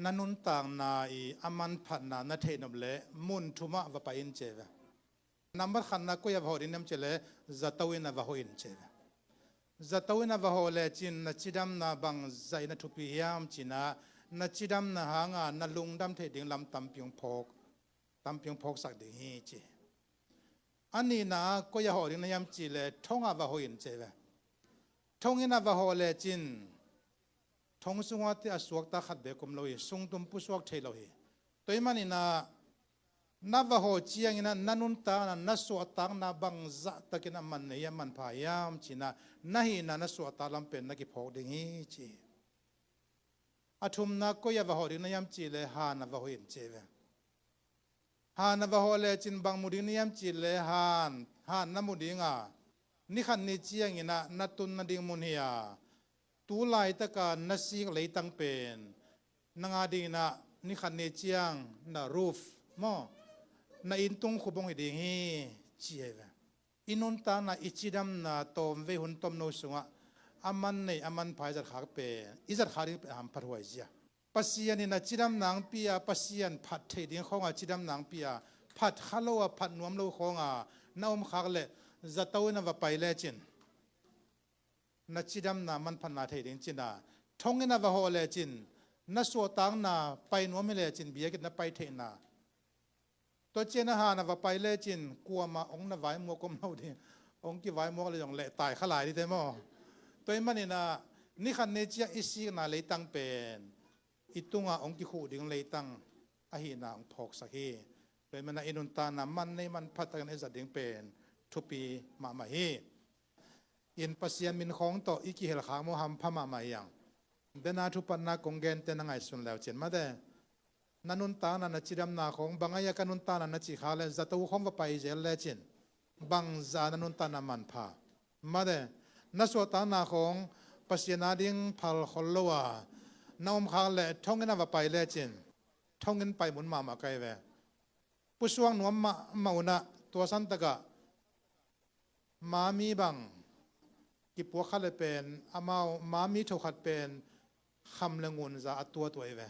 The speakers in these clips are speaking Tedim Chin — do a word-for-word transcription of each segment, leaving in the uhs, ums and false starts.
Na nuntakna i a manphatna na theih nop leh mun thumah va pai in ci ve. Nambat khatna koi ah va hawh ding hiam cih leh zato in ah va hawh in ci ve. Zato in ah va hawh lecin na cidamna bangzah in a thupi hiam ci-in ah, na cidamna hanga na lungdam theih ding lam tampi hong phawk, tampi hong phawksak ding hi ci. A nihna ah koi ah hawh ding na hiam cih leh thong ah va hawh in ci ve. Thong in ah va hawh lecin thong sungah teh a suakta khat beek om lo hi, sungtum pusuak thei lo hi. Tua ahih manin ah na va hawh ciangin ah na nuntakna, na suahtakna bangzah takin a man nei hiam, manpha hiam ci-in ah na hihna, na suahtak lam pen na kiphawk ding hi ci. A thumna koi ah va hawh ding na hiam cih leh han ah va hawh in ci ve. Han ah va hawh lecin bang mu ding na hiam cih leh han, han na mu ding a, ni khat ni ciangin ah na tun nading mun hi a, tu laitaka na sik leitang pen nang adingin ah ni khat ni ciang na roof maw, na inn tung khup hong hi ding hi ci hi ve. I nuntakna, i cidamna tawmvei hun tomno sungah a man nei, a manpha i zatkhak pen, i zatkhak ding pen a hamphathuai zia. Pasian in a cidamna hong pia, Pasian phat theih ding khawnga cidamna hong pia, phat kha lo a, phat nuam lo khawnga na omkhak leh zato in ah va pai lecin na cidamna manphatna thei ding ci-in ah, thong in ah va hawh lecin na suahtakna pai nuam hi lecin biakinn na pai theihna. Tua ciang a han ah va pai lecin kuamah hong na vaimuak om lo ding, hong kivaimuak leh zong lehtai kha lai ding te maw. Tua ahih manin ah ni khat ni ciang i sikna leitang pen i tungah hong kikhuh ding leitang ahihna hong phawksak hi. Tua ahih manin ah i nuntakna man nei manpha takin i zat ding pen thupi mahmah hi. In Pasian min khawng tawh i kihel khak maw, hampha mahmah hi hang. Dena thupatna kong gente na ngaihsun leu cin mate. Na nuntakna, na cidamna khawng bang a hia ka nuntakna na cih khak leh zato khawng va pai zel lecin bangzah na nuntakna manpha. Mate, na suahtakna khawng Pasian ading phal khol lo a na omkhak leh thong in ah va pai lecin thong in pai mun mahmah ka hi ve. Pusuak nuam mahmah un ah tua santakah mami bang kipuak kha leh pen, amau mami thokhat pen kham leh ngunza a tuat uh hi ve.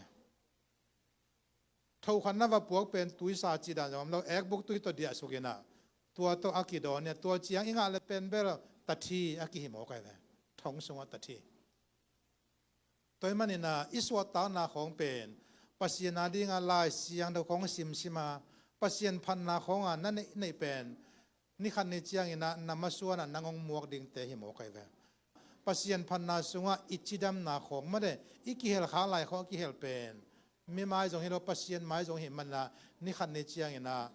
Thokhat na va puak pen tuisa cih dan zong om lo, ekbuk tui tawh diahsuk in ah tua tawh a kidawn hi a, tua ciang i ngah leh pen bel tathi a kihi mawk hi ve. Thong sungah tathi. Tua ahih manin ah i suahtakna khawng pen Pasian adinga Lai Siangtho khawng simsim a, Pasian phatna khawnga na neih neih pen ni khat ni ciangin ah na masuan ah nang hong muak dingte hi mawk hi ve. Pasian phatna sungah i cidamna khawng mate, i kihel khak lai khawng a kihel pen mi mai zong hi lo, Pasian mai zong hi manin ah ni khat ni ciangin ah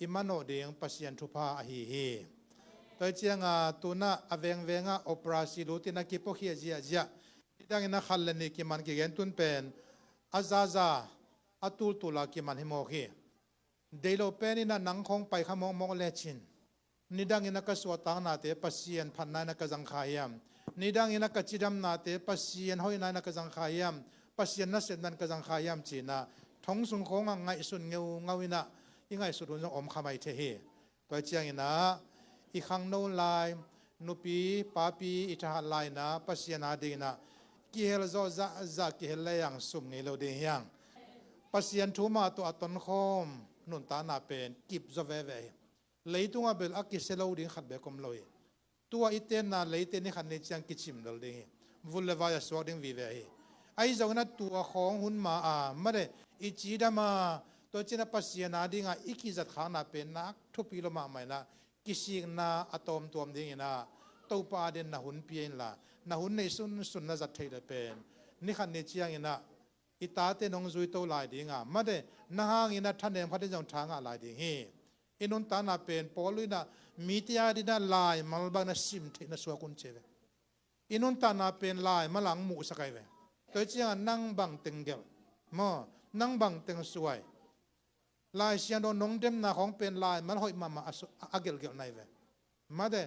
i manawh ding Pasian thupha ahi hi. Tua hi ciangah tu-in ah a vengvengah operasi lut in ah kipuakhia ziahziah, nidangin ah khat leh nih kiman kigen tun pen a zaza, a tultul a kiman hi mawk hi. Deih loh pen in ah nang khawng pai kha mawkmawk lecin, nidangin ah ka suahtaknate Pasian phatna in ah ka zang kha hiam? Nidangin ah ka cidamnate Pasian hoihna in ah ka zang kha hiam? Pasian nasepna in ka zang kha hiam ci-in ah thong sung khawngah ngaihsun ngeungau in ah i ngaihsut hun zong om kha mai thei hi. Tua hi ciangin ah i khangno lai, nupi papi i thahat lai in ah Pasian adingin ah kihel zawh zahzah kihel lei hang sum ngei lo ding hi hang. Pasian thu mah tawh a tonkhawm nuntakna pen kip zaw veve hi. Leitungah bel a kisia lo ding khat beek om lo hi. Tua i tenna leite ni khat ni ciang kicim lel ding hi. Vul leh vai a suak ding vive hi. Ahi zongin ah tua khawng hun ma a mate, i cidam a, tua ciang ah Pasian adinga i kizatkhakna pen nak thupi lua mahmah in ah kisikna a tawmtuam dingin ah Topa adingin na hun pia inla, na hun neih sunsun na zat theih leh pen ni khat ni ciangin ah i tate nong zuito lai ding a mate, nang hangin ah thanem khat in zong tha ngah lai ding hi. I nuntakna pen Paul in ah mite adingin ah laimal bangin ah sim theih na suak un ci ve. I nuntakna pen laimal ah hong muhsak hi ve. Tua hi ciangah nang bang teng gelh maw, nang bang teng suai. Lai Siangtho nong demna khawng pen laimal hoih mahmah a su-, a gelhgelh na hi ve. Mate,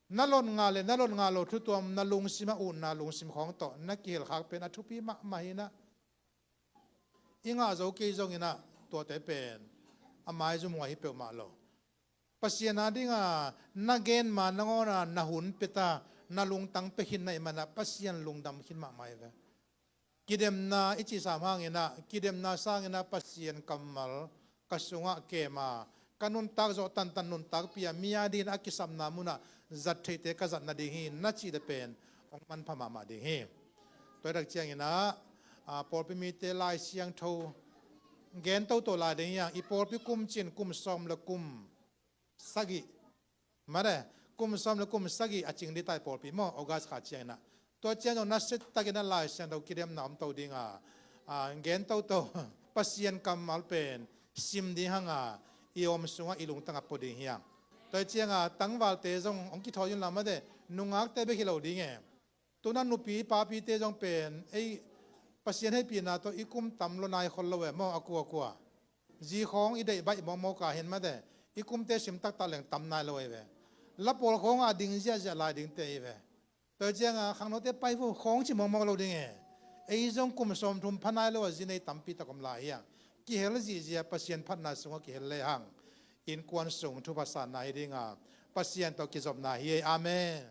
na lot ngah leh na lot ngah lo thu tuam, na lungsim a utna lungsim khawng tawh na kihel khak pen a thupi mahmah hi in ah, i ngah zo kei zongin ah tuate pen a maizum huai hi peuhmah lo. Pasian adinga na gen ma nangawn a na hun pia ta, na lungtang pia khin na hih manin ah Pasian lungdam khin mahmah hi ve. Kidemna i cih sam hanginah, kidemna sanginah Pasian kammal ka sungah kem a, ka nuntak zawh tantan nuntakpi a, mi a dingin a kisapna munah zat theite ka zat nading hi na cih le pen hong manpha mahmah ding hi. Tua hi tak cianginah, a, pawlpi mite Lai Siangtho gen toto lai ding hi hang. I pawlpi kum cin kum sawm le kum sagih, mate, kum sawm le kum sagih a cing ding ta i pawlpi maw, August kha cianginah. Tua ciang zong nasia takin a Lai Siangtho kidemna om to ding a, a, gen toto Pasian kammal pen sim ding hang a, i om sungah i lungtang a pua ding hi hang. Tua hi cianga tangvalte zong hong kithawi ding la mate, nungakte bek hi lo ding e. Tuna nupi papite zong pen ei Pasian heipina tawh i kum tam lo nai khol lo e maw, a kua kua. Zi khawng i deih baih mawkmawk a hin mate, i kumte sim taktak leng tam nai lo ei ve. Lapawl khawng a ding ziahziah lai dingte ei ve. Tua hi cianga khangnote pai vo khawng ci mawkmawk lo ding e. Ei zong kum sawmthum pha nai lo a zi nei tampi tak om lai hi hang. Kihel zihziah Pasian phatna sungah kihel le hang, innkuan sung thupha sanna hi dinga, Pasian tawh kizopna hi ei. Amen.